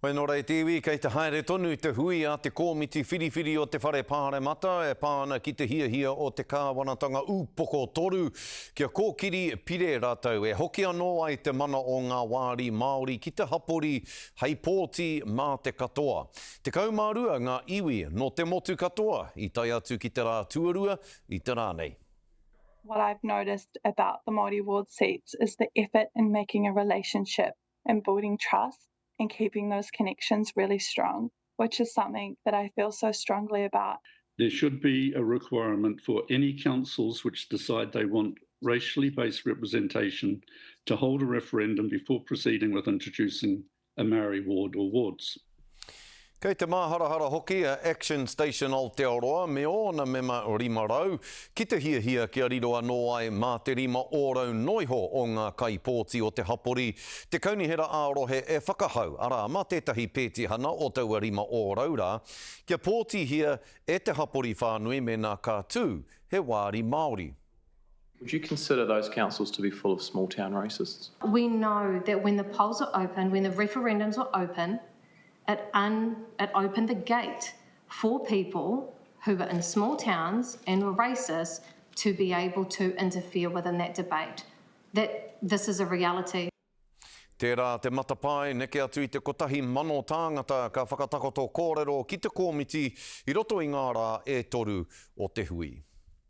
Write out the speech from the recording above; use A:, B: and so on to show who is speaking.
A: Hoi nō reira te iwi, kei te haere tonu te hui a te Kōmiti Whiriwhiri o te Whare Pāremata e pā ana ki te hiahia o te kāwanatanga upoko toru kia kōkiri pire rātou e hoki anō ai te mana o ngā wāri Māori ki te hapori hei pōti mā te katoa. 12 ngā iwi nō te motu katoa i tae atu ki te rā tuarua i te rā nei.
B: What I've noticed about the Māori ward seats is the effort in making a relationship and building trust and keeping those connections really strong, which is something that I feel so strongly about.
C: There should be a requirement for any councils which decide they want racially based representation to hold a referendum before proceeding with introducing a Maori ward or wards.
A: Kei te māharahara hoki a Action Station Aotearoa me ōna mema 500 ki te hiahia kia riro anō ai mā te 5% noiho o ngā kaipōti o te hapori te kaunihera ā-rohe e whakahau, arā, mā tētahi pētihana o taua 5% rā, kia pōtihia e te hapori whānui mēnā ka tū he wāri Māori.
D: Would you consider those councils to be full of small town racists?
E: We know that when the polls are open, when the referendums were open, it, un, it opened the gate for people who were in small towns and were racist to be able to interfere within that debate. That this is a reality.
A: Tērā te matapae, neke atu i te 1,000 tāngata ka whakatakoto kōrero ki te kōmiti i roto i ngā rā e toru o te hui.